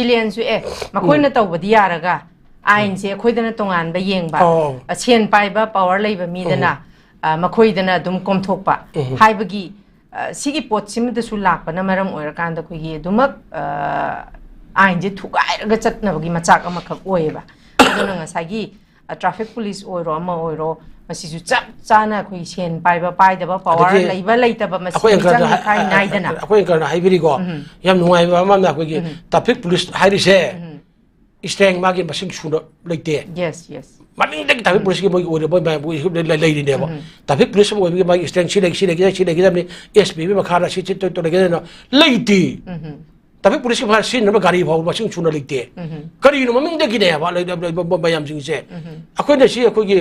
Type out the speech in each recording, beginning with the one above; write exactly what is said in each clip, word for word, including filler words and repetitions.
ꯄꯤꯂꯦꯟꯁꯨ ꯑꯦ ꯃꯈꯣꯏꯅ ꯇꯧꯕꯗꯤ ꯌꯥꯔꯒ ꯑꯥꯏꯟꯁꯦ ꯑꯩꯈꯣꯏꯗꯅ ꯇꯣꯉꯥꯟꯕ ꯌꯦꯡꯕ, ꯑꯣ꯫ ꯑ, ꯁꯦꯟ ꯄꯥꯏꯕ ꯄꯋꯥꯔ ꯂꯩꯕ ꯃꯤꯗꯅ ꯑ, ꯃꯈꯣꯏꯗꯅ ꯑꯗꯨꯝ ꯀꯣꯝꯊꯣꯛꯄ ꯍꯥꯏꯕꯒꯤ, ꯑ, ꯁꯤꯒꯤ ꯄꯣꯠꯁꯤꯃꯗꯁꯨ ꯂꯥꯛꯄꯅ ꯃꯔꯝ ꯑꯣꯏꯔꯀꯥꯟꯗ ꯑꯩꯈꯣꯏꯒꯤ ꯑꯗꯨꯃꯛ, ꯑ, ꯑꯥꯏꯟꯁꯦ ꯊꯨꯒꯥꯏꯔꯒ ꯆꯠꯅꯕꯒꯤ ꯃꯆꯥꯛ ꯑꯃꯈꯛ ꯑꯣꯏꯌꯦꯕ꯫ ꯑꯗꯨꯅ ꯉꯁꯥꯏꯒꯤ ꯇ꯭ꯔꯥꯐꯤꯛ ꯄꯨꯂꯤꯁ ꯑꯣꯏꯔꯣ ꯑꯃ ꯑꯣꯏꯔꯣ, ꯃꯁꯤꯁꯨ ꯆꯞ ꯆꯥꯅ ꯑꯩꯈꯣꯏ ꯁꯦꯟ ꯄꯥꯏꯕ ꯄꯥꯏꯗꯕ, ꯄꯋꯥꯔ ꯑꯗꯒꯤ ꯂꯩꯕ ꯂꯩꯇꯕ, ꯃꯁꯤ ꯑꯩꯈꯣꯏ ꯑꯪꯀꯜꯅ ꯃꯤꯆꯪ ꯍꯥꯏ- ꯃꯤꯈꯥꯏ ꯅꯥꯏꯗꯅ꯫ ꯑꯩꯈꯣꯏ ꯑꯪꯀꯜꯅ ꯍꯥꯏꯕꯤꯔꯤꯀꯣ, ꯌꯥꯝ ꯅꯨꯡꯉꯥꯏꯕ ꯑꯃꯅ ꯑꯩꯈꯣꯏꯒꯤ ꯇ꯭ꯔꯥꯐꯤꯛ ꯄꯨꯂꯤꯁ ꯍꯥꯏꯔꯤꯁꯦ ꯏꯁꯇ꯭ꯔꯦꯡ ꯃꯥꯒꯤ ꯃꯁꯤꯡ ꯁꯨꯅ ꯂꯩꯇꯦ꯫ Yes, yes. ꯃꯃꯤꯡꯗꯒꯤ ꯇ꯭ꯔꯥꯐꯤꯛ ꯄꯨꯂꯤꯁꯀꯤ ꯃꯣꯏꯒꯤ ꯑꯣꯏꯔꯕ ꯃꯌꯥꯝ ꯂꯩ- ꯂꯩꯔꯤꯅꯦꯕ꯫ ꯇ꯭ꯔꯥꯐꯤꯛ ꯄꯨꯂꯤꯁ ꯑꯃ ꯑꯣꯏꯕꯒꯤ ꯃꯥꯒꯤ ꯏꯁꯇ꯭ꯔꯦꯡ ꯁꯤ ꯂꯩ, ꯁꯤ ꯂꯩꯒꯗ ꯁꯤ ꯂꯩꯒꯗꯕꯅꯤ, ꯑꯦꯁ ꯄꯤ ꯃꯈꯥꯗ ꯁꯤ ꯁꯤ ꯇꯧ- ꯇꯧ ꯂꯩꯒꯗꯕꯅꯤ ꯂꯩꯇꯦ꯫ ꯇ꯭ꯔꯥꯐꯤꯛ ꯄꯨꯂꯤꯁꯀꯤ ꯃꯈꯥꯗ ꯁꯤꯖꯤꯟꯅꯕ ꯒꯥꯔꯤ ꯐꯥꯎꯕ ꯃꯁꯤꯡ ꯁꯨꯅ ꯂꯩꯇꯦ꯫ ꯀꯔꯤꯒꯤꯅꯣ ꯃꯃꯤꯡꯗꯒꯤꯅꯦꯕ ꯂꯩ- ꯂꯩ- ꯂꯩ- ꯃꯌꯥꯝꯁꯤꯡꯁꯦ꯫ ꯑꯩꯈꯣꯏꯅ ꯁꯤ ꯑꯩꯈꯣꯏꯒꯤ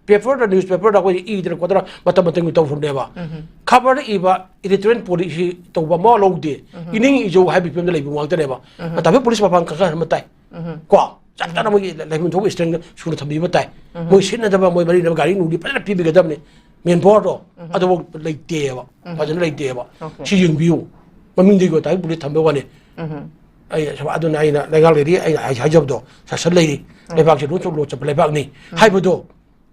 ꯄꯦꯄꯔꯗ, ꯅ꯭ꯌꯨꯁ ꯄꯦꯄꯔꯗ ꯑꯩꯈꯣꯏ ꯏꯗꯅ ꯈꯣꯠꯇꯅ ꯃꯇꯝ ꯃꯇꯝꯒꯤ ꯇꯧꯐꯝꯅꯦꯕ꯫ ꯈꯕꯔꯗ ꯏꯕ ꯏꯗꯤꯇꯣꯔꯤꯌꯦꯜ ꯄꯣꯂꯤꯁꯤ ꯇꯧꯕ ꯑꯃ ꯂꯧꯗꯦ꯫ ꯏꯅꯤꯡ ꯏꯖꯧ ꯍꯥꯏꯕ ꯐꯤꯕꯝꯗ ꯂꯩꯕ ꯉꯥꯛꯇꯅꯦꯕ꯫ ꯇ꯭ꯔꯥꯐꯤꯛ ꯄꯨꯂꯤꯁ ꯃꯄꯥꯟ ꯀꯥꯈꯠꯍꯟꯕ ꯇꯥꯏ꯫ ꯀꯣ ꯆꯞ ꯆꯥꯅ ꯃꯣꯏꯒꯤ ꯂꯩꯐꯝ ꯊꯣꯛꯄ ꯏꯁꯇ꯭ꯔꯦꯡꯗ ꯁꯨꯅ ꯊꯝꯕꯤꯕ ꯇꯥꯏ꯫ ꯃꯣꯏ ꯁꯤꯖꯤꯟꯅꯗꯕ ꯃꯣꯏ ꯃꯔꯤꯅꯕ ꯒꯥꯔꯤ ꯅꯨꯡꯗꯤ ꯐꯖꯅ ꯄꯤꯕꯤꯒꯗꯕꯅꯤ꯫ ꯃꯦꯟ ꯄꯥꯋꯔꯗꯣ ꯑꯗꯨꯐꯥꯎ ꯂꯩꯇꯦꯕ꯫ ꯐꯖꯅ ꯂꯩꯇꯦꯕ꯫ Okay. ꯁꯤ ꯌꯦꯡꯕꯤꯌꯨ꯫ ꯃꯃꯤꯡꯗꯒꯤ ꯑꯣꯏ ꯇ꯭ꯔꯥꯐꯤꯛ ꯄꯨꯂꯤꯁ ꯊꯝꯕ ꯋꯥꯅꯤ꯫ ꯑꯩ ꯑꯗꯨꯅ ꯑꯩꯅ ꯂꯩꯉꯥꯛ ꯂꯩꯔꯤ, ꯑꯩꯅ ꯍꯥꯏ- ꯍꯥꯏꯖꯕꯗꯣ ꯁꯥꯁꯟ ꯂꯩꯔꯤ꯫ ꯂꯩꯕꯥꯛꯁꯦ ꯂꯣꯏ ꯆꯨꯞ ꯂꯣ ꯆꯠꯄ ꯂꯩꯕꯥꯛꯅꯤ ꯍꯥꯏꯕꯗꯣ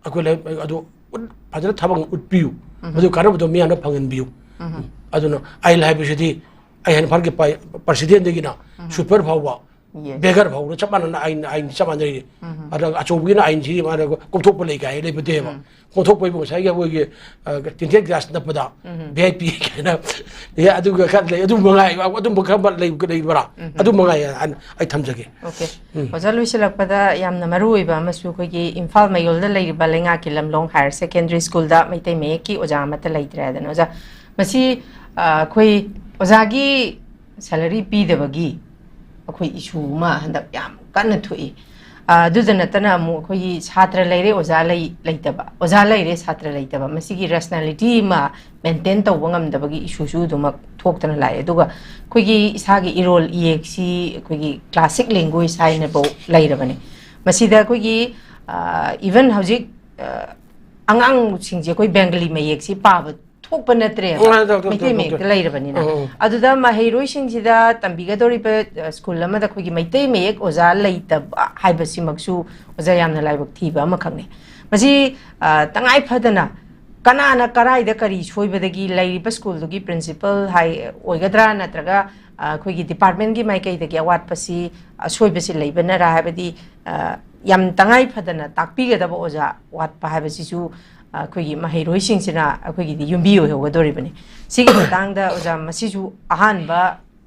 ꯑꯩꯈꯣꯏ ꯂꯩ- ꯑꯗꯨ ꯎꯠ- ꯐꯖꯅ ꯊꯕꯛ ꯎꯠꯄꯤꯌꯨ꯫ ꯃꯗꯨ ꯀꯥꯟꯅꯕꯗꯣ ꯃꯤꯌꯥꯝꯅ ꯐꯪꯍꯟꯕꯤꯌꯨ꯫ ꯑꯗꯨꯅ ꯑꯥꯏꯟ ꯍꯥꯏꯕꯁꯤꯗꯤ ꯑꯩ ꯍꯥꯏꯅ ꯐꯥꯔꯒꯦ ꯄ꯭ꯔꯁꯤꯗꯦꯟꯗꯒꯤꯅ ꯁꯨꯄꯔ ꯐꯥꯎꯕ Yes. ꯕꯦꯒꯔ ꯐꯥꯎꯕ ꯆꯞ ꯃꯥꯟꯅꯅ ꯑꯥꯏꯟ ꯑꯥꯏꯟ ꯆꯞ ꯃꯥꯟꯅꯔꯤ꯫ ꯑꯗ ꯑꯆꯧꯕꯒꯤꯅ ꯑꯥꯏꯟꯁꯤ ꯃꯥꯅ ꯀꯣꯝꯊꯣꯛꯄ ꯂꯩ ꯀꯥꯏ ꯂꯩꯕꯗꯦꯕ꯫ ꯀꯣꯝꯊꯣꯛꯄꯩꯕꯨ ꯉꯁꯥꯏꯒꯤ ꯑꯩꯈꯣꯏꯒꯤ tinted glass ꯅꯞꯄꯗ V I P ꯀꯥꯏꯅ ꯑꯦ ꯑꯗꯨꯒ ꯈꯔ ꯂꯩ꯫ ꯑꯗꯨ ꯃꯉꯥꯏ꯫ ꯑꯗꯨꯝꯕ ꯈꯔ ꯂꯩ- ꯂꯩꯕ꯭ꯔꯥ? ꯑꯗꯨ ꯃꯉꯥꯏ ꯑꯩ ꯊꯝꯖꯒꯦ꯫ Okay. ꯑꯣꯖꯥ, ꯂꯣꯏꯁꯤꯜꯂꯛꯄꯗ ꯌꯥꯝꯅ ꯃꯔꯨ ꯑꯣꯏꯕ ꯑꯃꯁꯨ ꯑꯩꯈꯣꯏꯒꯤ ꯏꯝꯐꯥꯜ ꯃꯌꯣꯜꯗ ꯂꯩꯔꯤꯕ ꯂꯩꯉꯥꯛꯀꯤ ꯂꯝꯂꯣꯡ ꯍꯥꯌꯔ ꯁꯦꯀꯦꯟꯗꯔꯤ ꯁ꯭ꯀꯨꯜꯗ ꯃꯩꯇꯩ ꯃꯌꯦꯛꯀꯤ ꯑꯣꯖꯥ ꯑꯃꯠꯇ ꯂꯩꯇ꯭ꯔꯦ ꯍꯥꯏꯗꯅ꯫ ꯑꯣꯖꯥ, ꯃꯁꯤ, ꯑ, ꯑꯩꯈꯣꯏ ꯑꯣꯖꯥꯒꯤ ꯁꯦꯂꯔꯤ ꯄꯤꯗꯕꯒꯤ ꯑꯩꯈꯣꯏ ꯏꯁꯨ ꯑꯃ ꯍꯟꯗꯛ ꯌꯥꯝ ꯀꯟꯅ ꯊꯣꯛꯏ꯫ ꯑ, ꯑꯗꯨꯗ ꯅꯠꯇꯅ ꯑꯃꯨꯛ ꯑꯩꯈꯣꯏꯒꯤ ꯁꯥꯇ꯭ꯔ ꯂꯩꯔꯦ, ꯑꯣꯖꯥ ꯂꯩ- ꯂꯩꯇꯕ, ꯑꯣꯖꯥ ꯂꯩꯔꯦ, ꯁꯥꯇ꯭ꯔ ꯂꯩꯇꯕ, ꯃꯁꯤꯒꯤ ꯔꯦꯁꯅꯦꯂꯤꯇꯤ ꯑꯃ ꯃꯦꯟꯇꯦꯟ ꯇꯧꯕ ꯉꯝꯗꯕꯒꯤ ꯏꯁꯨꯁꯨ ꯑꯗꯨꯃꯛ ꯊꯣꯛꯇꯅ ꯂꯥꯛꯑꯦ꯫ ꯑꯗꯨꯒ ꯑꯩꯈꯣꯏꯒꯤ ꯏꯁꯥꯒꯤ ꯏꯔꯣꯜ ꯏꯌꯦꯛꯁꯤ ꯑꯩꯈꯣꯏꯒꯤ ꯀ꯭ꯂꯥꯁꯤꯛ ꯂꯦꯡꯒ꯭ꯋꯦꯖ ꯍꯥꯏꯅꯐꯧ ꯂꯩꯔꯕꯅꯦ꯫ ꯃꯁꯤꯗ ꯑꯩꯈꯣꯏꯒꯤ, ꯑ, even ꯍꯧꯖꯤꯛ, ꯑ, ꯑꯉꯥꯡꯁꯤꯡꯁꯦ ꯑꯩꯈꯣꯏ ꯕꯦꯡꯒꯂꯤ ꯃꯌꯦꯛꯁꯤ ꯄꯥꯕ ꯄꯣꯛꯄ ꯅꯠꯇ꯭ꯔꯦꯕ꯫ ꯎꯝ, ꯇꯧ, ꯇꯧ, ꯃꯩꯇꯩ ꯇꯧ, ꯃꯌꯦꯛꯇ ꯇꯧ꯫ ꯂꯩꯔꯕꯅꯤꯅ꯫ ꯎꯝ, ꯎꯝ꯫ ꯑꯗꯨꯗ ꯃꯍꯩꯔꯣꯏꯁꯤꯡꯁꯤꯗ ꯇꯝꯕꯤꯒꯗꯧꯔꯤꯕ, ꯑ, ꯁ꯭ꯀꯨꯜ ꯑꯃꯗ ꯑꯩꯈꯣꯏꯒꯤ ꯃꯩꯇꯩ ꯃꯌꯦꯛ ꯑꯣꯖꯥ ꯂꯩꯇꯕ ꯍꯥꯏꯕꯁꯤꯃꯛꯁꯨ ꯑꯣꯖꯥ ꯌꯥꯝꯅ ꯂꯥꯏꯕꯛ ꯊꯤꯕ ꯑꯃꯈꯛꯅꯤ꯫ ꯃꯁꯤ, ꯑ, ꯇꯉꯥꯏ ꯐꯗꯅ ꯀꯅꯥꯅ ꯀꯔꯥꯏꯗ ꯀꯔꯤ ꯁꯣꯏꯕꯗꯒꯤ ꯂꯩꯔꯤꯕ ꯁ꯭ꯀꯨꯜꯗꯨꯒꯤ ꯄ꯭ꯔꯤꯟꯁꯤꯄꯜ ꯍꯥꯏ ꯑꯣꯏꯒꯗ꯭ꯔꯥ, ꯅꯠꯇ꯭ꯔꯒ, ꯑ, ꯑꯩꯈꯣꯏꯒꯤ ꯗꯤꯄꯥꯔꯠꯃꯦꯟꯒꯤ ꯃꯥꯏꯀꯩꯗꯒꯤ ꯑꯋꯥꯠꯄꯁꯤ, ꯑꯁꯣꯏꯕꯁꯤ ꯂꯩꯕꯅꯔꯥ ꯍꯥꯏꯕꯗꯤ, ꯑ, ꯌꯥꯝ ꯇꯉꯥꯏ ꯐꯗꯅ ꯇꯥꯛꯄꯤꯒꯗꯕ ꯑꯣꯖꯥ ꯋꯥꯠꯄ ꯍꯥꯏꯕꯁꯤꯁꯨ, ꯑ, ꯑꯩꯈꯣꯏꯒꯤ ꯃꯍꯩꯔꯣꯏꯁꯤꯡꯁꯤꯅ ꯑꯩꯈꯣꯏꯒꯤꯗꯤ ꯌꯨꯝꯕꯤ ꯑꯣꯏꯍꯧꯒꯗꯧꯔꯤꯕꯅꯤ꯫ ꯁꯤꯒꯤ ꯃꯇꯥꯡꯗ ꯑꯣꯖꯥ, ꯃꯁꯤꯁꯨ ꯑꯍꯥꯟꯕ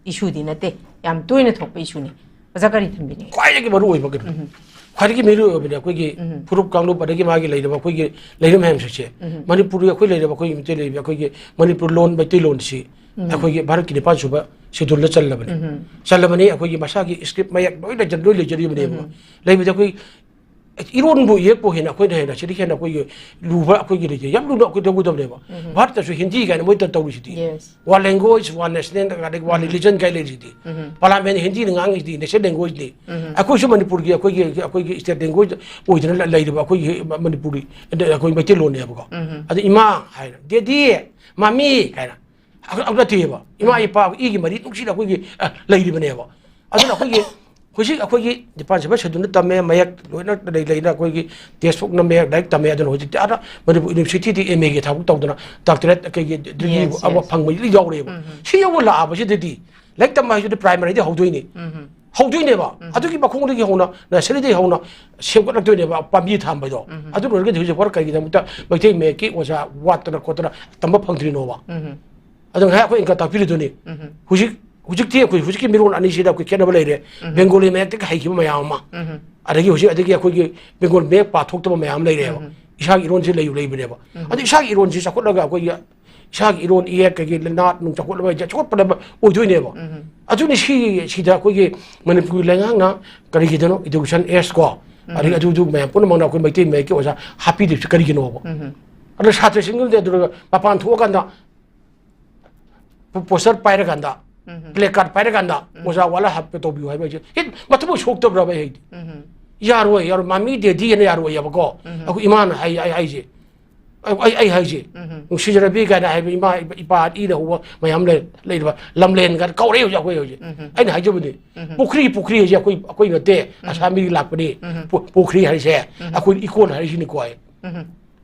ꯏꯁꯨꯗꯤ ꯅꯠꯇꯦ, ꯌꯥꯝ ꯇꯣꯏꯅ ꯊꯣꯛꯄ ꯏꯁꯨꯅꯤ꯫ ꯑꯣꯖꯥ ꯀꯔꯤ ꯊꯝꯕꯤꯅꯤꯡꯉꯤ? ꯈ꯭ꯋꯥꯏꯗꯒꯤ ꯃꯔꯨ ꯑꯣꯏꯕ ꯀꯩꯅꯣ? ꯎꯝ꯫ ꯈ꯭ꯋꯥꯏꯗꯒꯤ ꯃꯔꯨ ꯑꯣꯏꯕꯅꯤ ꯑꯩꯈꯣꯏꯒꯤ ꯎꯝ꯫ ꯐꯨꯔꯨꯞ ꯀꯥꯡꯂꯨꯞ, ꯑꯗꯒꯤ ꯃꯥꯒꯤ ꯂꯩꯔꯤꯕ ꯑꯩꯈꯣꯏꯒꯤ ꯂꯩꯔꯝ ꯃꯌꯥꯝꯁꯤꯡꯁꯦ, ꯎꯝ꯫ ꯃꯅꯤꯄꯨꯔꯒꯤ ꯑꯩꯈꯣꯏ ꯂꯩꯔꯤꯕ ꯑꯩꯈꯣꯏꯒꯤ ꯃꯩꯇꯩ ꯂꯩꯔꯤꯕ ꯑꯩꯈꯣꯏꯒꯤ ꯃꯅꯤꯄꯨꯔ ꯂꯣꯟ, ꯃꯩꯇꯩꯂꯣꯟꯁꯤ ꯎꯝ꯫ ꯑꯩꯈꯣꯏꯒꯤ ꯚꯥꯔꯠꯀꯤ ꯅꯤꯄꯥꯟ ꯁꯨꯕ ꯁꯦꯗꯨꯜꯗ ꯆꯜꯂꯕꯅꯤ꯫ ꯎꯝ꯫ ꯆꯜꯂꯕꯅꯤ, ꯑꯩꯈꯣꯏꯒꯤ ꯃꯁꯥꯒꯤ ꯁ꯭ꯀ꯭ꯔꯤꯞ ꯃꯌꯦꯛ ꯂꯣꯏ ꯂꯩꯖ-, ꯂꯣꯏ ꯂꯩꯖꯔꯤꯕꯅꯦꯕ꯫ ꯎꯝ꯫ ꯂꯩꯕꯗ ꯑꯩꯈꯣꯏ ꯏꯔꯣꯟꯕꯨ ꯏꯌꯦꯛꯄꯨ ꯍꯦꯟꯅ ꯑꯩꯈꯣꯏꯅ ꯍꯦꯟꯅ ꯁꯤꯗꯒꯤ ꯍꯦꯟꯅ ꯑꯩꯈꯣꯏꯒꯤ ꯂꯨꯕ ꯑꯩꯈꯣꯏꯒꯤ ꯂꯩꯇꯦ꯫ ꯌꯥꯝ ꯂꯨꯅ ꯑꯩꯈꯣꯏ ꯂꯧꯒꯗꯕꯅꯦꯕ꯫ ꯎꯝ꯫ ꯚꯥꯔꯠꯇꯁꯨ ꯍꯤꯟꯗꯤ ꯀꯥꯏꯅ ꯃꯣꯏ ꯇꯧꯔꯤꯁꯤꯗꯤ꯫ Yes꯫ One language, one national, ꯑꯗꯒꯤ one ꯎꯝ꯫ religion ꯀꯥꯏ ꯂꯩꯔꯤꯁꯤꯗꯤ꯫ ꯎꯝ꯫ ꯄꯥꯔꯂꯥꯃꯦꯟ ꯍꯤꯟꯗꯤꯅ ꯉꯥꯡꯉꯤꯁꯤꯗꯤ, national languageꯂꯩꯔꯤꯕ ꯑꯩꯈꯣꯏꯒꯤ ꯃꯅꯤꯄꯨꯔꯤ, ꯑꯩꯈꯣꯏ ꯃꯩꯇꯩꯂꯣꯟꯅꯦꯕꯀꯣ꯫ ꯎꯝ꯫ ꯑꯗ ꯏꯃꯥ ꯍꯥꯏꯅ, "ꯗꯦꯗꯤ, ꯃꯃꯤ" ꯍꯥꯏꯅ꯫ ꯑꯗꯨ ꯅꯠꯇꯦꯕ꯫ ꯏꯃꯥ ꯎꯝ꯫ ꯏꯄꯥ ꯏꯒꯤ ꯃꯔꯤ ꯅꯨꯡꯁꯤꯅ ꯑꯩꯈꯣꯏꯒꯤ, ꯑ, ꯂꯩꯔꯤꯕꯅꯦꯕ꯫ ꯑꯗꯨꯅ ꯑꯩꯈꯣꯏꯒꯤ ꯍꯧꯖꯤꯛ ꯑꯩꯈꯣꯏꯒꯤ ꯅꯤꯄꯥꯟ ꯁꯨꯕ ꯁꯦꯗꯨꯜꯗ ꯇꯝꯃꯦ, ꯃꯌꯦꯛ ꯂꯣꯏꯅ ꯂꯩ-, ꯂꯩꯅ ꯑꯩꯈꯣꯏꯒꯤ ꯇꯦꯛꯁ ꯕꯨꯛ ꯅꯝꯃꯦ, ꯂꯥꯏꯔꯤꯛ ꯇꯝꯃꯦ꯫ ꯑꯗꯨꯅ ꯍꯧꯖꯤꯛꯇꯤ ꯑꯥꯗ ꯃꯅꯤꯄꯨꯔ ꯌꯨꯅꯤꯚꯔꯁꯤꯇꯤꯗꯤ ꯑꯦꯝ ꯑꯦꯒꯤ ꯊꯕꯛ ꯇꯧꯗꯅ ꯗꯥꯛꯇꯔꯦꯠ ꯀꯩꯒꯤ ꯗꯤꯒ꯭ꯔꯤ Yes, ꯑꯃ yes. ꯐꯪꯕ ꯌꯥꯎꯔꯦꯕ꯫ ꯎꯝ꯫ ꯁꯤ ꯌꯧꯕ ꯂꯥꯛꯑꯕꯁꯤꯗꯗꯤ ꯂꯥꯏꯔꯤꯛ ꯇꯝꯕ ꯍꯥꯏꯁꯤꯗꯤ ꯄ꯭ꯔꯥꯏꯃꯔꯤꯗꯒꯤ ꯍꯧꯗꯣꯏꯅꯤ꯫ ꯎꯝ꯫ ꯍꯧꯗꯣꯏꯅꯦꯕ꯫ ꯎꯝ꯫ ꯑꯗꯨꯒꯤ ꯃꯈꯣꯡꯗꯒꯤ ꯍꯧꯅ, ꯅꯔꯁꯔꯤꯗꯒꯤ ꯍꯧꯅ ꯁꯦꯝꯒꯠꯂꯛꯇꯣꯏꯅꯦꯕ ꯄꯥꯝꯕꯤ ꯊꯥꯕꯗꯣ꯫ ꯎꯝ꯫ ꯑꯗꯨ ꯂꯣꯏꯔꯒꯗꯤ ꯍꯧꯖꯤꯛ ꯐꯥꯎ ꯀꯔꯤꯒꯤꯗꯃꯛꯇ ꯃꯩꯇꯩ ꯃꯌꯦꯛꯀꯤ ꯑꯣꯖꯥ ꯋꯥꯠꯇꯅ ꯈꯣꯠꯇꯅ ꯇꯝꯕ ꯐꯪꯗ꯭ꯔꯤꯅꯣꯕ? ꯎꯝ꯫ ꯑꯗꯨ ꯉꯁꯥꯏ ꯑꯩꯈꯣꯏ ꯏꯟꯀꯝ ꯇꯥꯛꯄꯤꯔꯤꯗꯨꯅꯤ꯫ ꯎꯝ꯫ ꯍꯧꯖꯤꯛ, ꯍꯧꯖꯤꯛꯇꯤ ꯑꯩꯈꯣꯏ ꯍꯧꯖꯤꯛꯀꯤ ꯃꯤꯔꯣꯟ ꯑꯅꯤꯁꯤꯗ ꯑꯩꯈꯣꯏ ꯈꯦꯠꯅꯕ ꯂꯩꯔꯦ꯫ ꯎꯝ꯫ ꯕꯦꯡꯒꯣꯂꯤ ꯃꯌꯦꯛꯇꯒꯤ ꯍꯩꯈꯤꯕ ꯃꯌꯥꯝ ꯑꯃ, ꯎꯝ꯫ ꯑꯗꯒꯤ ꯍꯧꯖꯤꯛ, ꯑꯗꯒꯤ ꯑꯩꯈꯣꯏꯒꯤ ꯕꯦꯡꯒꯣꯂꯤ ꯃꯌꯦꯛ ꯄꯥꯊꯣꯛꯇꯕ ꯃꯌꯥꯝ ꯑꯃ ꯂꯩꯔꯦꯕ꯫ ꯎꯝ꯫ ꯏꯁꯥꯒꯤ ꯏꯔꯣꯟꯁꯤ ꯂꯩ-, ꯂꯩꯕꯅꯦꯕ꯫ ꯎꯝ꯫ ꯑꯗꯨ ꯏꯁꯥꯒꯤ ꯏꯔꯣꯟꯁꯤ ꯆꯥꯎꯈꯠꯂꯒ ꯑꯩꯈꯣꯏꯒꯤ ꯏꯁꯥꯒꯤ ꯏꯔꯣꯟ ꯏꯌꯦꯛ ꯀꯩꯀꯩ ꯅꯥꯠ ꯅꯨꯡ ꯆꯥꯎꯈꯠꯂꯕ ꯍꯥꯏꯁꯦ ꯆꯥꯎꯈꯠꯄꯅꯦꯕ ꯑꯣꯏꯗꯣꯏꯅꯦꯕ꯫ ꯎꯝ꯫ ꯑꯗꯨꯅꯤ ꯁꯤ-, ꯁꯤꯗ ꯑꯩꯈꯣꯏꯒꯤ ꯃꯅꯤꯄꯨꯔꯤ ꯂꯩꯉꯥꯛꯅ ꯀꯔꯤꯒꯤꯗꯅꯣ education act ꯀꯣ, ꯎꯝ꯫ ꯑꯗꯒꯤ ꯑꯗꯨꯗꯨ ꯃꯌꯥꯝ ꯄꯨꯝꯅꯃꯛꯅ ꯑꯩꯈꯣꯏ ꯃꯩꯇꯩ ꯃꯌꯦꯛꯀꯤ ꯑꯣꯖꯥ ꯍꯥꯞꯄꯤꯗ꯭ꯔꯤꯕꯁꯤ ꯀꯔꯤꯒꯤꯅꯣꯕ? ꯎꯝ꯫ ꯑꯗꯣ ꯁꯥꯇ꯭ꯔꯁꯤꯡꯗꯨꯗꯤ ꯑꯗꯨꯒ ꯃꯄꯥꯟ ꯊꯣꯛꯑꯀꯥꯟꯗ ꯄꯣ-, poster ꯄꯥꯏꯔꯀꯥꯟꯗ, ꯎꯝ꯫ Placard ꯄꯥꯏꯔꯀꯥꯟꯗ ꯎꯝ꯫ ꯑꯣꯖꯥ ꯋꯥꯠꯂ ꯍꯥꯞꯄ ꯇꯧꯕꯤꯌꯨ ꯍꯥꯏꯕ ꯍꯥꯏꯁꯦ ꯍꯦꯛ ꯃꯊꯃꯣꯏ ꯁꯣꯛꯇꯕ꯭ꯔꯕ ꯑꯩ ꯍꯥꯏꯗꯤ? ꯎꯝ꯫ ꯌꯥꯔꯣꯏ, ꯌꯥꯔꯣꯏ, ꯃꯃꯤ ꯗꯦꯗꯤ ꯍꯥꯏꯅ ꯌꯥꯔꯣꯏ ꯍꯥꯏꯕꯀꯣ꯫ ꯎꯝ꯫ ꯑꯩꯈꯣꯏ ꯏꯃꯥꯅ ꯍꯥꯏ, ꯍꯥꯏ, ꯍꯥꯏꯁꯦ꯫ ꯑꯩ ꯑꯩ ꯍꯥꯏꯁꯦ, ꯅꯨꯡꯁꯤꯖꯔꯕꯤ ꯀꯥꯏꯅ ꯍꯥꯏꯕ ꯏꯃꯥ ꯏꯄꯥ ꯏꯅ ꯍꯧꯕ ꯃꯌꯥꯝ ꯂꯩ, ꯂꯩꯔꯤꯕ ꯂꯝꯂꯦꯟ ꯀꯥꯏꯅ ꯀꯧꯔꯛꯑꯦ ꯍꯧꯖꯤꯛ ꯑꯩꯈꯣꯏ ꯍꯧꯖꯤꯛ꯫ ꯑꯩꯅ ꯍꯥꯏꯖꯕꯅꯤ, ꯄꯨꯈ꯭ꯔꯤ, ꯄꯨꯈ꯭ꯔꯤ ꯍꯥꯏꯁꯦ ꯑꯩꯈꯣꯏ ꯑꯩꯈꯣꯏ ꯅꯠꯇꯦ, ꯑꯁꯥꯝ ꯃꯤꯒꯤ ꯂꯥꯛꯄꯅꯤ꯫ ꯄꯨ- ꯄꯨꯈ꯭ꯔꯤ ꯍꯥꯏꯁꯦ ꯑꯩꯈꯣꯏ ꯏꯀꯣꯟ ꯍꯥꯏꯔꯤꯁꯤꯅꯤꯀꯣ ꯑꯩ꯫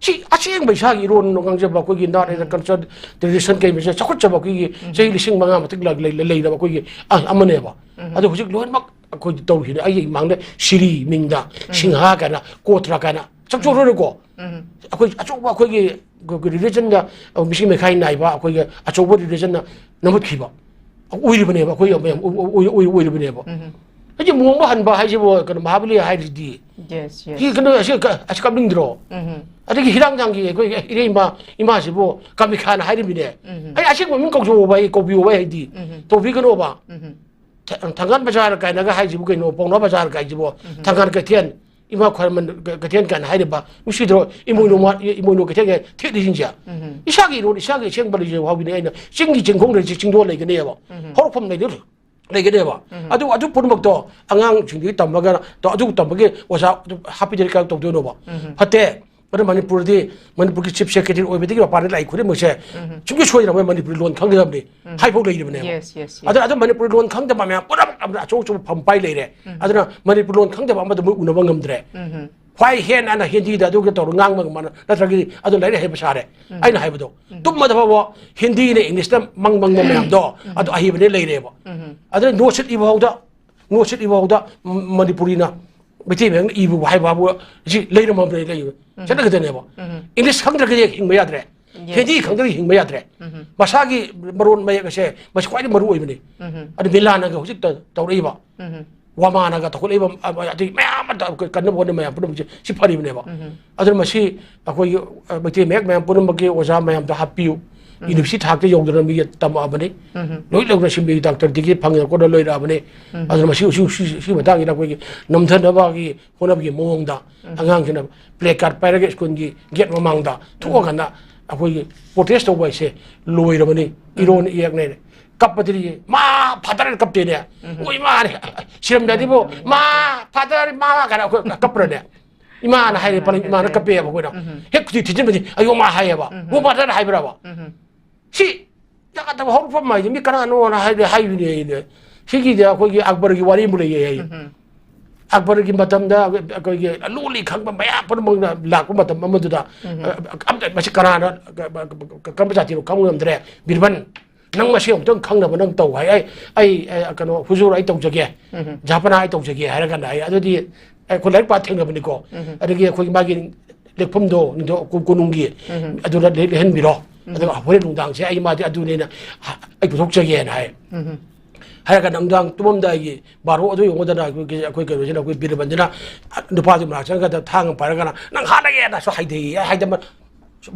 ꯁꯤ ꯑꯁꯦꯡꯕ ꯏꯁꯥꯒꯤ ꯏꯔꯣꯟ ꯉꯥꯡꯖꯕ, ꯑꯩꯈꯣꯏꯒꯤ ꯅꯥꯠ ꯑꯦꯟ ꯀꯜꯆꯔ, ꯇ꯭ꯔꯦꯗꯤꯁꯟ ꯀꯩ ꯃꯁꯦ ꯆꯥꯎꯈꯠꯆꯕ ꯑꯩꯈꯣꯏꯒꯤ ꯆꯍꯤ ꯂꯤꯁꯤꯡ ꯃꯉꯥ ꯃꯇꯤꯛ ꯂ- ꯂꯩ- ꯂꯩꯔꯕ ꯑꯩꯈꯣꯏꯒꯤ, ꯑ, ꯑꯃꯅꯦꯕ꯫ ꯑꯗꯣ ꯍꯧꯖꯤꯛ ꯂꯣꯏꯅꯃꯛ ꯑꯩꯈꯣꯏ ꯇꯧꯔꯤꯁꯤꯅ ꯑꯩꯒꯤ ꯏꯃꯥꯡꯗ ꯁꯤꯔꯤ ꯃꯤꯡꯗ, ꯁꯤꯡꯍꯥ ꯀꯥꯏꯅ, ꯀꯣꯇ꯭ꯔ ꯀꯥꯏꯅ ꯆꯪꯊꯣꯛꯈ꯭ꯔꯣꯏꯀꯣ꯫ ꯑꯩꯈꯣꯏ ꯑꯆꯧꯕ ꯑꯩꯈꯣꯏꯒꯤ ꯔꯤꯂꯤꯖꯟꯗ ꯃꯤꯁꯤꯡ ꯃꯩꯈꯥꯏ ꯅꯥꯏꯕ ꯑꯩꯈꯣꯏꯒꯤ ꯑꯆꯧꯕ ꯔꯤꯂꯤꯖꯟꯅ ꯅꯝꯈꯠꯈꯤꯕ ꯑꯣꯏꯔꯤꯕꯅꯦꯕ, ꯑꯩꯈꯣꯏ ꯃꯌꯥꯝ ꯑꯣꯏ- ꯑꯣꯏ- ꯑꯣꯏ- ꯑꯣꯏꯔꯤꯕꯅꯦꯕ꯫ ꯍꯥꯏꯗꯤ ꯃꯣꯡꯕ ꯍꯟꯕ ꯍꯥꯏꯁꯤꯕꯨ ꯀꯩꯅꯣ ꯃꯍꯥꯕꯂꯤ ꯍꯥꯏꯔꯤꯁꯤꯗꯤ꯫ ꯌꯦꯁ ꯁꯤ ꯌꯦꯁ ꯀꯩꯅꯣ ꯑꯁꯤ ꯀ- ꯑꯁꯤ ꯀꯞꯅꯤꯡꯗ꯭ꯔꯣ? ꯑꯗꯒꯤ ꯍꯤꯔꯥꯡꯊꯥꯡꯒꯤ ꯑꯩꯈꯣꯏ ꯏꯔꯩꯃ ꯏꯃꯥꯁꯤꯕꯨ ꯀꯥꯃꯤꯈꯥꯅ ꯍꯥꯏꯔꯤꯕꯅꯦ꯫ ꯑꯩ ꯑꯁꯦꯡꯕ ꯃꯤꯡ ꯀꯧꯖꯧꯕ ꯑꯩ, ꯀꯧꯕꯤꯌꯣꯕ ꯑꯩ ꯍꯥꯏꯗꯤ꯫ ꯀꯧꯕꯤꯒꯅꯣꯕ꯫ ꯊ- ꯊꯪꯒꯥꯜ ꯕꯖꯥꯔ ꯀꯥꯏꯅꯒ ꯍꯥꯏꯁꯤꯕꯨ ꯀꯩꯅꯣ, ꯄꯥꯎꯅꯥ ꯕꯖꯥꯔ ꯀꯥꯏꯁꯤꯕꯨ ꯊꯪꯒꯥꯜ ꯀꯩꯊꯦꯜ, ꯏꯃꯥ ꯈ꯭ꯋꯥꯏꯔꯝꯕꯟ ꯀ- ꯀꯩꯊꯦꯜ ꯀꯥꯏꯅ ꯍꯥꯏꯔꯤꯕ ꯅꯨꯡꯁꯤꯗ꯭ꯔꯣ? ꯏꯃꯣꯏꯅꯨ ꯃꯥ- ꯏ- ꯏꯃꯣꯏꯅꯨ ꯀꯩꯊꯦꯜꯒ ꯊꯦꯠꯂꯤꯁꯤꯡꯁꯦ꯫ ꯏꯁꯥꯒꯤ ꯏꯔꯣꯟ ꯏꯁꯥꯒꯤ ꯑꯁꯦꯡꯕ ꯂꯩꯖꯕ ꯐꯥꯎꯒꯤꯅꯦ ꯑꯩꯅ ꯆꯤꯡꯒꯤ ꯆꯤꯡꯈꯣꯡ ꯂꯩꯁꯦ ꯆꯤꯡꯗꯣꯜ ꯂꯩꯒꯅꯦꯕ꯫ ꯍꯧꯔꯛꯐꯝ ꯂꯩꯗꯣꯏ ꯂꯩꯒꯅꯦꯕ꯫ ꯑꯗꯨ ꯑꯗꯨ ꯄꯨꯝꯅꯃꯛꯇꯣ ꯑꯉꯥꯡꯁꯤꯡꯗꯒꯤ ꯇꯝꯃꯒ ꯇꯣ- ꯑꯗꯨ ꯇꯝꯕꯒꯤ ꯑꯣꯖꯥ ꯑꯗꯨ ꯍꯥꯞꯄꯤꯗꯔꯤ ꯀꯥꯏ ꯇꯧꯗꯣꯏꯅꯣꯕ? ꯐꯠꯇꯦ꯫ ꯃꯔꯝ ꯃꯅꯤꯄꯨꯔꯗꯤ ꯃꯅꯤꯄꯨꯔꯒꯤ ꯆꯤꯐ ꯁꯦꯀ꯭ꯔꯦꯇꯔꯤ ꯑꯣꯏꯕꯗꯒꯤ ꯃꯄꯥꯟꯗ ꯂꯥꯛꯏ ꯈꯨꯗꯤꯡꯃꯛꯁꯦ ꯁꯨꯡꯁꯣꯏ ꯁꯣꯏꯗꯅ ꯃꯣꯏ ꯃꯅꯤꯄꯨꯔꯤ ꯂꯣꯟ ꯈꯪꯒꯗꯕꯅꯤ ꯍꯥꯏꯐꯥꯎ ꯂꯩꯔꯤꯕꯅꯦꯕ꯫ ꯌꯦꯁ ꯌꯦꯁ ꯑꯗꯨꯅ ꯑꯗꯨ ꯃꯅꯤꯄꯨꯔꯤ ꯂꯣꯟ ꯈꯪꯗꯕ ꯃꯌꯥꯝ ꯄꯨꯝꯅꯃꯛ ꯑꯃꯅ ꯑꯆꯧ ꯑꯆꯧꯕ ꯐꯝ ꯄꯥꯏ ꯂꯩꯔꯦ꯫ ꯑꯗꯨꯅ ꯃꯅꯤꯄꯨꯔ ꯂꯣꯟ ꯈꯪꯗꯕ ꯑꯃꯗ ꯃꯣꯏ ꯎꯅꯕ ꯉꯝꯗ꯭ꯔꯦ꯫ ꯈ꯭ꯋꯥꯏ ꯍꯦꯟꯅ ꯑꯅ ꯍꯤꯟꯗꯤꯗ ꯑꯗꯨꯒ ꯇꯧꯔꯒ ꯉꯥꯡꯕ ꯉꯝꯕ ꯅꯠꯇ꯭ꯔꯒꯗꯤ ꯑꯗꯨ ꯂꯥꯏꯔꯤꯛ ꯍꯩꯕ ꯁꯥꯔꯦ꯫ ꯑꯩꯅ ꯍꯥꯏꯕꯗꯣ ꯇꯨꯝꯕꯗ ꯐꯥꯎꯕ ꯍꯤꯟꯗꯤꯅ ꯏꯪꯂꯤꯁꯇ ꯃꯪ ꯃꯪꯕ ꯃꯌꯥꯝꯗꯣ ꯑꯗꯨ ꯑꯍꯩꯕꯅꯦ ꯂꯩꯔꯦꯕ꯫ ꯑꯗꯨꯅ ꯅꯣꯠꯁꯤꯠ ꯏꯕ ꯐꯥꯎꯗ ꯅꯣꯠꯁꯤꯠ ꯏꯕ ꯐꯥꯎꯗ ꯃꯅꯤꯄꯨꯔꯤꯅ ꯃꯩꯇꯩ ꯃꯌꯦꯛꯅ ꯏꯕ ꯍꯥꯏꯕ ꯍꯥꯏꯕ ꯁꯤ ꯂꯩꯔꯝꯃꯕꯅꯦ ꯂꯩꯕ ꯆꯠꯅꯒꯗꯅꯦꯕ꯫ ꯏꯪꯂꯤꯁ ꯈꯪꯗ꯭ꯔꯒꯗꯤ ꯍꯤꯡꯕ ꯌꯥꯗ꯭ꯔꯦ꯫ Yes, Hindi yes. ꯈꯪꯗ꯭ꯔꯒꯗꯤ ꯍꯤꯡꯕ ꯌꯥꯗ꯭ꯔꯦ꯫ ꯃꯁꯥꯒꯤ ꯃꯔꯣꯟ ꯃꯌꯦꯛ ꯑꯁꯦ ꯃꯁꯤ ꯈ꯭ꯋꯥꯏꯗꯒꯤ ꯃꯔꯨ ꯑꯣꯏꯕꯅꯤ꯫ ꯑꯗꯨ ꯃꯤꯂꯥꯟꯅꯒ ꯍꯧꯖꯤꯛ ꯇ- ꯇꯧꯔꯛꯏꯕ ꯋꯥꯃꯥꯅꯒ ꯇꯧꯈꯠꯂꯛꯏꯕ ꯑ- ꯑꯗꯩ ꯃꯌꯥꯝ ꯑꯃ ꯇ- ꯀꯟꯅꯕ ꯍꯣꯠꯅꯕ ꯃꯌꯥꯝ ꯄꯨꯝꯅꯃꯛꯁꯦ ꯁꯤ ꯐꯔꯤꯕꯅꯦꯕ꯫ ꯑꯗꯨꯅ ꯃꯁꯤ ꯑꯩꯈꯣꯏꯒꯤ ꯑ, ꯃꯩꯇꯩ ꯃꯌꯦꯛ ꯃꯌꯥꯝ ꯄꯨꯝꯅꯃꯛꯀꯤ ꯑꯣꯖꯥ ꯃꯌꯥꯝꯗ ꯍꯥꯞꯄꯤꯌꯨ꯫ ꯌꯨꯅꯤꯚꯔꯁꯤꯇꯤ ꯊꯥꯛꯇ ꯌꯧꯗꯅ ꯃꯤ ꯇꯝꯃꯛꯑꯕꯅꯤ꯫ ꯂꯣꯏ ꯂꯧꯅ ꯁꯤꯟꯕꯤ ꯗꯥꯛꯇꯔꯗꯒꯤ ꯐꯪꯉꯦ ꯈꯣꯠꯅ ꯂꯣꯏꯔꯛꯑꯕꯅꯤ꯫ ꯑꯗꯨꯅ ꯃꯁꯤ ꯁꯤ- ꯁꯤ- ꯁꯤ ꯃꯇꯥꯡꯁꯤꯗ ꯑꯩꯈꯣꯏꯒꯤ ꯅꯝꯊꯅꯕꯒꯤ ꯍꯣꯠꯅꯕꯒꯤ ꯃꯑꯣꯡꯗ ꯑꯉꯥꯡꯁꯤꯅ ꯄ꯭ꯂꯦ ꯀꯥꯔꯗ ꯄꯥꯏꯔꯒ ꯁ꯭ꯀꯨꯜꯒꯤ ꯒꯦꯠ ꯃꯃꯥꯡꯗ ꯊꯣꯛꯑꯀꯥꯟꯗ ꯑꯩꯈꯣꯏꯒꯤ ꯄ꯭ꯔꯣꯇꯦꯁ ꯇꯧꯕ ꯍꯥꯏꯁꯦ ꯂꯣꯏꯔꯕꯅꯤ꯫ ꯏꯔꯣꯟ ꯏꯌꯦꯛꯅꯦ꯫ ꯀꯞꯄꯗꯗꯤ ꯃꯥ ꯐꯥꯗꯔ ꯀꯞꯇꯦꯅꯦ꯫ ꯃꯣꯏ ꯃꯥꯅꯦ꯫ ꯁꯤꯔꯝꯗꯥꯏꯗꯤꯕꯨ ꯃꯥ ꯐꯥꯗꯔ ꯃꯥ ꯀꯥꯏꯅ ꯑꯩꯈꯣꯏ ꯀꯞꯄ꯭ꯔꯅꯦ? ꯏꯃꯥꯅ ꯍꯥꯏꯔꯦ, ꯄꯂꯦꯝ ꯏꯃꯥꯅ ꯀꯞꯄꯦꯕ ꯑꯩꯈꯣꯏꯅ꯫ ꯎꯝ꯫ ꯍꯦꯛ ꯈꯨꯖꯤꯟ ꯊꯤꯖꯤꯟꯕꯗꯤ ꯑꯌꯣꯃꯥ ꯍꯥꯏꯌꯦꯕ꯫ ꯎꯝ꯫ ꯒꯣꯃꯥꯇꯥꯅ ꯍꯥꯏꯕ꯭ꯔꯕ? ꯎꯝ꯫ ꯁꯤ ꯌꯥꯗꯕ ꯍꯧꯔꯛꯐꯝ ꯍꯥꯏꯁꯦ ꯃꯤ ꯀꯅꯥꯅꯣꯅ ꯍꯥꯏꯕ, ꯍꯥꯏꯕꯅꯦ ꯑꯩꯅ꯫ ꯁꯤꯒꯤꯗ ꯑꯩꯈꯣꯏꯒꯤ ꯑꯛꯕꯔꯒꯤ ꯋꯥꯔꯤ ꯑꯃ ꯂꯩꯌꯦ ꯍꯥꯏꯌꯦ꯫ ꯎꯝ꯫ ꯑꯛꯕꯔꯒꯤ ꯃꯇꯝꯗ ꯑꯩꯈꯣꯏꯒꯤ ꯂꯣꯜꯂꯤ ꯈꯪꯕ ꯃꯌꯥꯝ ꯄꯨꯝꯅꯃꯛꯅ ꯂꯥꯛꯄ ꯃꯇꯝ ꯑꯃꯗꯨꯗ, ꯎꯝ꯫ ꯑ, ꯑꯝꯇ ꯃꯁꯤ ꯀꯅꯥꯅ, ꯀꯔꯝꯕ ꯖꯥꯇꯤꯅꯣ ꯈꯪꯕ ꯉꯝꯗ꯭ꯔꯦ꯫ ꯕꯤꯔꯕꯟ, ꯅꯪ ꯃꯁꯤ ꯑꯃꯨꯛꯇꯪ ꯈꯪꯅꯕ ꯅꯪ ꯇꯧ ꯍꯥꯏ꯫ ꯑꯩ, ꯑꯩ, ꯑ, ꯀꯩꯅꯣ, ꯍꯨꯖꯨꯔ ꯑꯩ ꯇꯧꯖꯒꯦ, ꯎꯝ꯫ ꯖꯍꯥꯄꯅꯥ ꯑꯩ ꯇꯧꯖꯒꯦ ꯍꯥꯏꯔ ꯀꯥꯟꯗ ꯑꯩ ꯑꯗꯨꯗꯤ ꯑꯩꯈꯣꯏ ꯂꯥꯏꯔꯤꯛ ꯄꯥ ꯊꯦꯡꯅꯕꯅꯤꯀꯣ꯫ ꯎꯝ꯫ ꯑꯗꯒꯤ ꯑꯩꯈꯣꯏꯒꯤ ꯃꯥꯒꯤ ꯂꯦꯛꯐꯝꯗꯣ, ꯅꯤꯡꯊꯧ ꯀꯣ-, ꯀꯣꯅꯨꯡꯒꯤ, ꯎꯝ꯫ ꯑꯗꯨꯗ ꯂꯦꯛ-, ꯂꯦꯛꯍꯟꯕꯤꯔꯣ꯫ ꯎꯝ꯫ ꯑꯗꯨꯒ ꯍꯣꯔꯦꯟ ꯅꯨꯡꯗꯥꯡꯁꯦ ꯑꯩ ꯃꯥꯗꯤ ꯑꯗꯨꯅꯦꯅ ꯑꯩ ꯄꯨꯊꯣꯛꯆꯒꯦꯅ ꯍꯥꯏ꯫ ꯎꯝ꯫ ꯍꯥꯏꯔꯒ ꯅꯨꯡꯗꯥꯡ ꯇꯨꯝꯃꯝꯗꯥꯏꯒꯤ ꯕꯥꯔꯣ ꯑꯗꯨ ꯌꯧꯉꯨꯗꯅ ꯑꯩꯈꯣꯏꯒꯤ, ꯑꯩꯈꯣꯏ ꯀꯩꯅꯣꯁꯤꯅ, ꯑꯩꯈꯣꯏ ꯕꯤꯔꯕꯟꯁꯤꯅ ꯅꯨꯄꯥꯗꯨ ꯃꯅꯥꯛ ꯆꯪꯉꯒ ꯊꯥꯡ ꯑꯃ ꯄꯥꯏꯔꯒꯅ, "ꯅꯪ ꯍꯥꯠꯂꯒꯦꯅꯁꯨ ꯍꯥꯏꯊꯩꯌꯦ", ꯍꯥꯏꯗꯕ,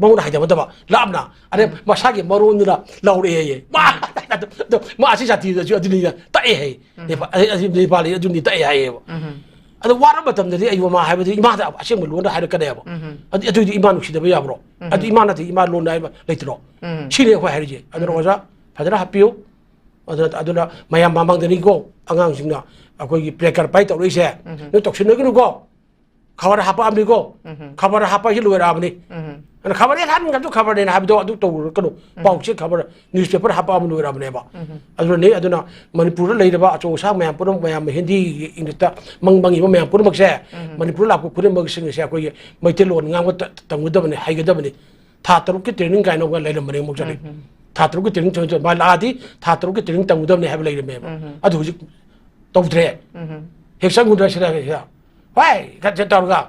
ꯃꯉꯣꯟꯗ ꯍꯥꯏꯗꯕ ꯅꯠꯇꯕ, ꯂꯥꯞꯅ꯫ ꯑꯗꯩ ꯎꯝ꯫ ꯃꯁꯥꯒꯤ ꯃꯔꯣꯟꯗꯨꯅ ꯂꯥꯎꯔꯛꯑꯦꯌꯦ꯫ ꯃꯥ, ꯎꯝ꯫ ꯑꯗꯣ ꯃꯥ ꯑꯁꯤ ꯖꯥꯇꯤꯗꯁꯨ ꯑꯗꯨꯅꯤ ꯇꯛꯑꯦ ꯍꯥꯏ꯫ ꯎꯝ꯫ ꯅꯦꯄꯥ-, ꯑꯁꯤ, ꯑꯁꯤ ꯅꯦꯄꯥꯂꯤ ꯑꯗꯨꯅꯤ ꯇꯛꯑꯦ ꯍꯥꯏꯌꯦꯕ꯫ ꯎꯝ꯫ ꯑꯗꯣ ꯋꯥꯔꯕ ꯃꯇꯝꯗꯗꯤ ꯑꯩꯕꯨ ꯃꯥ ꯍꯥꯏꯕꯗꯤ ꯏꯃꯥꯗ ꯑꯁꯦꯡꯕ ꯂꯣꯟꯗ ꯍꯥꯏꯔꯛꯀꯅꯦꯕ꯫ ꯎꯝ꯫ ꯑꯗꯨ, ꯑꯗꯨꯏꯗꯤ ꯏꯃꯥ ꯅꯨꯡꯁꯤꯗꯕ ꯌꯥꯕ꯭ꯔꯣ? ꯎꯝ꯫ ꯑꯗꯨ ꯏꯃꯥ ꯅꯠꯇꯦ, ꯏꯃꯥ ꯂꯣꯟꯗ ꯍꯥꯏꯕ ꯂꯩꯇ꯭ꯔꯣ? ꯎꯝ꯫ ꯁꯤꯅꯤ ꯑꯩꯈꯣꯏ ꯍꯥꯏꯔꯤꯁꯦ꯫ ꯑꯗꯨꯅ ꯎꯝ꯫ ꯑꯣꯖꯥ, ꯐꯖꯅ ꯍꯥꯞꯄꯤꯌꯨ꯫ ꯑꯗꯨꯅ, ꯑꯗꯨꯅ ꯃꯌꯥꯝ ꯃꯃꯥꯡꯗꯅꯤꯀꯣ ꯑꯉꯥꯡꯁꯤꯡꯅ ꯑꯩꯈꯣꯏꯒꯤ ꯄ꯭ꯂꯦꯀꯥꯔ ꯄꯥꯏ ꯇꯧꯔꯛꯏꯁꯦ꯫ ꯎꯝ꯫ ꯅꯣꯏ ꯇꯧꯁꯤꯟꯅꯒꯅꯨꯀꯣ꯫ ꯈꯕꯔ ꯍꯥꯞꯄꯛꯑꯕꯅꯤꯀꯣ꯫ ꯎꯝ꯫ ꯈꯕꯔ ꯍꯥꯞꯄ ꯍꯥꯏꯁꯤ ꯂꯣꯏꯔꯛꯑꯕꯅꯤ꯫ ꯎꯝ꯫ ꯑꯗꯨꯅ ꯈꯕꯔꯅꯦ ꯍꯥꯏꯕ ꯃꯇꯝꯗ ꯈꯕꯔꯅꯦꯅ ꯍꯥꯏꯕꯗꯣ ꯑꯗꯨ ꯇꯧꯔꯨꯔꯀꯅꯨ꯫ ꯎꯝ꯫ ꯄꯥꯎ ꯆꯦ ꯈꯕꯔ, ꯅ꯭ꯌꯨꯁꯄꯦꯄꯔ ꯍꯥꯞꯄꯛꯑꯕ ꯂꯣꯏꯔꯕꯅꯦꯕ꯫ ꯎꯝ꯫ ꯑꯗꯨꯅ ꯅꯦ, ꯑꯗꯨꯅ ꯃꯅꯤꯄꯨꯔꯗ ꯂꯩꯔꯤꯕ ꯑꯆꯧ ꯑꯁꯥꯡ ꯃꯌꯥꯝ ꯄꯨꯝꯅꯃꯛ, ꯃꯌꯥꯝ ꯍꯤꯟꯗꯤ, ꯏꯪꯂꯤꯁꯇ ꯃꯪ ꯃꯪꯉꯤꯕ ꯃꯌꯥꯝ ꯄꯨꯝꯅꯃꯛꯁꯦ, ꯎꯝ꯫ ꯃꯅꯤꯄꯨꯔꯗ ꯂꯥꯛꯄ ꯈꯨꯗꯤꯡꯃꯛꯁꯤꯡ ꯑꯁꯦ ꯑꯩꯈꯣꯏꯒꯤ ꯃꯩꯇꯩꯂꯣꯟ ꯉꯥꯡꯕ ꯇ-, ꯇꯝꯒꯗꯕꯅꯤ, ꯍꯩꯒꯗꯕꯅꯤ꯫ ꯊꯥ ꯇꯔꯨꯛꯀꯤ ꯇ꯭ꯔꯦꯅꯤꯡ ꯀꯥꯏꯅ ꯑꯃ ꯂꯩꯔꯝꯕꯅꯦ ꯑꯃꯨꯛ ꯆꯠꯂꯤ꯫ ꯎꯝ꯫ ꯊꯥ ꯇꯔꯨꯛꯀꯤ ꯇ꯭ꯔꯦꯅꯤꯡ ꯆꯠ-, ꯆꯠ-, ꯃꯥ ꯂꯥꯛꯑꯗꯤ ꯊꯥ ꯇꯔꯨꯛꯀꯤ ꯇ꯭ꯔꯦꯅꯤꯡ ꯇꯝꯒꯗꯕꯅꯤ ꯍꯥꯏꯕ ꯂꯩꯔꯝꯃꯦꯕ꯫ ꯎꯝ꯫ ꯑꯗꯨ ꯍꯧꯖꯤꯛ ꯇꯧꯗ꯭ꯔꯦ꯫ ꯎꯝ꯫ ꯍꯦꯛ ꯆꯪꯉꯨꯗ꯭ꯔꯥ ꯁꯤꯗ, ꯁꯤꯗ, "ꯍꯣꯏ!" ꯈꯔ ꯆꯠ ꯇꯧꯔꯒ,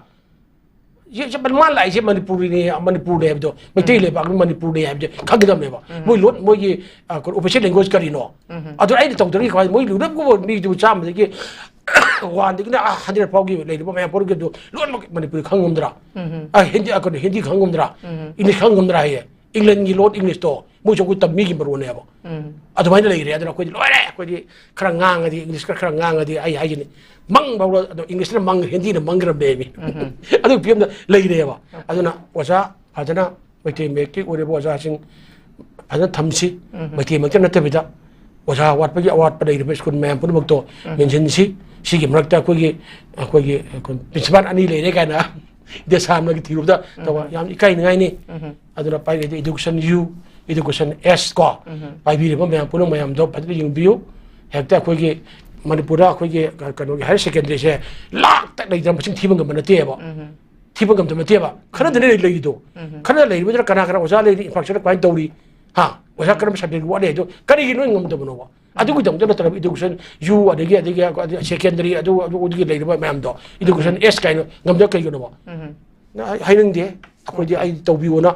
ꯁꯤ, ꯁꯤ ꯃꯥ ꯂꯥꯛꯏꯁꯦ ꯃꯅꯤꯄꯨꯔꯤꯅꯤ, ꯃꯅꯤꯄꯨꯔꯅꯤ ꯍꯥꯏꯕꯗꯣ, ꯃꯩꯇꯩ ꯎꯝ꯫ ꯂꯩꯕꯥꯛꯅꯤ, ꯃꯅꯤꯄꯨꯔꯅꯤ ꯍꯥꯏꯕꯁꯦ ꯈꯪꯒꯗꯕꯅꯦꯕ꯫ ꯎꯝ꯫ ꯃꯣꯏ ꯂꯣꯟ, ꯃꯣꯏꯒꯤ, ꯑ, ꯀꯩꯅꯣ, official language ꯀꯔꯤꯅꯣ? ꯎꯝ꯫ ꯑꯗꯨ ꯑꯩꯅ ꯇꯧꯗ꯭ꯔꯤ ꯀꯃꯥꯏ-, ꯃꯣꯏ ꯂꯨꯅꯕ ꯃꯤꯗꯨ ꯆꯥꯝꯃꯗꯒꯤ ꯋꯥꯟꯗꯒꯤꯅ, ꯑꯥ, ꯍꯟꯗ꯭ꯔꯦꯠ ꯐꯥꯎꯒꯤ ꯂꯩꯔꯤꯕ ꯃꯌꯥꯝ ꯄꯨꯝꯅꯃꯛꯀꯤ ꯑꯗꯨ ꯂꯣꯏꯅꯃꯛ ꯃꯅꯤꯄꯨꯔꯤ ꯈꯪꯉꯝꯗ꯭ꯔꯥ? ꯎꯝ꯫ ꯑ, ꯍꯤꯟꯗꯤ, ꯑ, ꯀꯩꯅꯣ, ꯍꯤꯟꯗꯤ ꯈꯪꯉꯝꯗ꯭ꯔꯥ? ꯎꯝ꯫ ꯏꯪꯂꯤꯁ ꯈꯪꯉꯝꯗ꯭ꯔꯥ ꯍꯥꯏꯌꯦ꯫ ꯏꯪꯂꯦꯟꯒꯤ ꯂꯣꯟ ꯏꯪꯂꯤꯁꯇꯣ ꯃꯣꯏꯁꯨ ꯑꯩꯈꯣꯏ ꯇꯝꯕꯤꯒꯤ ꯃꯔꯣꯟꯅꯦꯕ꯫ ꯎꯝ꯫ ꯑꯗꯨꯃꯥꯏꯅ ꯂꯩꯔꯦ꯫ ꯑꯗꯨꯅ ꯑꯩꯈꯣꯏꯗꯤ ꯂꯣꯏꯔꯦ, ꯑꯩꯈꯣꯏꯗꯤ ꯈꯔ ꯉꯥꯡꯉꯗꯤ, ꯏꯪꯂꯤꯁ ꯈꯔ, ꯈꯔ ꯉꯥꯡꯉꯗꯤ ꯑꯩ ꯍꯥꯏꯁꯤꯅꯤ, ꯃꯪ ꯐꯥꯎꯕ ꯑꯗꯣ ꯏꯪꯂꯤꯁꯅ ꯃꯪ, ꯍꯤꯟꯗꯤꯅ ꯃꯪꯈ꯭ꯔꯕꯅꯦꯃꯤ꯫ ꯎꯝ꯫ ꯑꯗꯨꯒꯤ ꯐꯤꯕꯝꯗ ꯂꯩꯔꯦꯕ꯫ ꯑꯣꯀꯦ꯫ ꯑꯗꯨꯅ ꯑꯣꯖꯥ ꯐꯖꯅ ꯃꯩꯇꯩ ꯃꯌꯦꯛꯀꯤ ꯑꯣꯏꯔꯤꯕ ꯑꯣꯖꯥꯁꯤꯡ ꯐꯖꯅ ꯊꯝꯁꯤ꯫ ꯎꯝ꯫ ꯃꯩꯇꯩ ꯃꯌꯦꯛꯇ ꯅꯠꯇꯕꯤꯗ ꯑꯣꯖꯥ ꯋꯥꯠꯄꯒꯤ ꯑꯋꯥꯠꯄ ꯂꯩꯔꯤꯕ ꯁ꯭ꯀꯨꯜ ꯃꯌꯥꯝ ꯄꯨꯝꯅꯃꯛꯇꯣ ꯎꯝ꯫ ꯃꯦꯟꯁꯤꯟꯁꯤ꯫ ꯁꯤꯒꯤ ꯃꯔꯛꯇ ꯑꯩꯈꯣꯏꯒꯤ ꯑꯩꯈꯣꯏꯒꯤ ꯄ꯭ꯔꯤꯟꯁꯤꯄꯥꯜ ꯑꯅꯤ ꯂꯩꯔꯦ ꯀꯥꯏꯅ ꯗꯦꯁꯥꯝꯅꯒꯤ ꯊꯤꯔꯨꯕꯗ ꯇꯧꯕ ꯌꯥꯝ ꯏꯀꯥꯏꯅꯤꯡꯉꯥꯏꯅꯤ꯫ ꯑꯗꯨꯅ ꯄꯥꯏꯔꯤꯉꯩꯗ education U, education S ꯀꯣ, ꯄꯥꯏꯕꯤꯔꯤꯕ ꯃꯌꯥꯝ ꯄꯨꯝꯅꯃꯛ ꯃꯌꯥꯝꯗꯣ ꯐꯖꯅ ꯌꯦꯡꯕꯤꯌꯨ꯫ ꯍꯦꯛꯇ ꯑꯩꯈꯣꯏꯒꯤ ꯃꯅꯤꯄꯨꯔꯗ ꯑꯩꯈꯣꯏꯒꯤ ꯀꯩꯅꯣꯒꯤ higher secondary ꯁꯦ ꯂꯥꯛꯇ ꯂꯩꯗꯅ ꯃꯁꯤꯡ ꯊꯤꯕ ꯉꯝꯕ ꯅꯠꯇꯦꯕ꯫ ꯊꯤꯕ ꯉꯝꯗꯕ ꯅꯠꯇꯦꯕ꯫ ꯈꯔꯗꯅꯦ ꯂꯩꯔꯤꯗꯣ꯫ ꯈꯔ ꯂꯩꯔꯤꯕꯗꯨꯅ ꯀꯅꯥ ꯀꯅꯥ ꯑꯣꯖꯥ ꯂꯩꯔꯤ, infrastructure ꯀꯃꯥꯏꯅ ꯇꯧꯔꯤ? ꯍꯥ? ꯑꯣꯖꯥ ꯀꯔꯝꯕ subject ꯋꯥꯠꯂꯤ ꯍꯥꯏꯗꯣ ꯀꯔꯤꯒꯤ ꯅꯣꯏ ꯉꯝꯗꯕꯅꯣꯕ? ꯑꯗꯨꯒꯤꯗꯃꯛꯇ ꯅꯠꯇ꯭ꯔꯕ education U ꯑꯗꯒꯤ, ꯑꯗꯒꯤ secondary ꯑꯗꯨ, ꯑꯗꯨ, ꯑꯗꯨꯒꯤ ꯂꯩꯔꯤꯕ ꯃꯌꯥꯝꯗꯣ education S ꯀꯥꯏꯅ ꯉꯝꯗꯕ ꯀꯩꯒꯤꯅꯣꯕ? ꯅ-, ꯍꯥꯏꯅꯤꯡꯗꯦ꯫ ꯑꯩꯈꯣꯏꯗꯤ ꯑꯩ ꯇꯧꯕꯤꯌꯣꯅ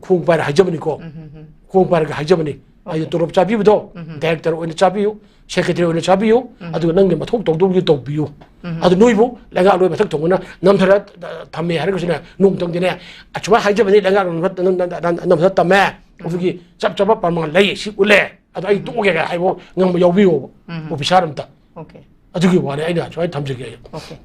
ꯈꯣꯡ ꯄꯥꯏꯔ ꯍꯥꯏꯖꯕꯅꯤꯀꯣ꯫ ꯈꯣꯡ ꯄꯥꯏꯔꯒ ꯍꯥꯏꯖꯕꯅꯤ꯫ ꯑꯩꯅ ꯇꯣꯂꯣꯞ ꯆꯥꯕꯤꯕꯗꯣ director ꯑꯣꯏꯅ ꯆꯥꯕꯤꯌꯨ, secretary ꯑꯣꯏꯅ ꯆꯥꯕꯤꯌꯨ, ꯑꯗꯨꯒ ꯅꯪꯒꯤ ꯃꯊꯧ ꯇꯧꯗꯧꯕꯗꯨ ꯇꯧꯕꯤꯌꯨ꯫ ꯑꯗꯨ ꯅꯣꯏꯕꯨ ꯂꯩꯉꯥꯛꯂꯣꯏ ꯃꯊꯛ ꯊꯣꯡꯕꯅ ꯅꯝꯊꯔ ꯊꯝꯃꯦ ꯍꯥꯏꯔꯒꯁꯨꯅꯦ, ꯅꯣꯡꯃꯇꯪꯗꯤꯅꯦ, ꯑꯁꯨꯃꯥꯏꯅ ꯍꯥꯏꯖꯕꯅꯤ, ꯂꯩꯉꯥꯛꯂꯣꯏ ꯅꯝꯊꯔ ꯊꯝꯃꯦ, ꯑꯗꯨꯒꯤ ꯆꯞ ꯆꯥꯕ ꯄ꯭ꯔꯃꯥꯟ ꯂꯩ, ꯁꯤ ꯎꯠꯂꯦ, ꯑꯗꯣ ꯑꯩ ꯇꯣꯛꯑꯒꯦ ꯍꯥꯏꯕ ꯉꯝꯕ ꯌꯥꯎꯕꯤꯌꯣꯕ꯫ Officer ꯑꯝꯇ꯫ Okay. ꯑꯗꯨꯒꯤ ꯋꯥꯅꯤ ꯑꯩꯅ ꯁꯨꯃꯥꯏꯅ ꯊꯝꯖꯒꯦ ꯑꯩ꯫ Okay.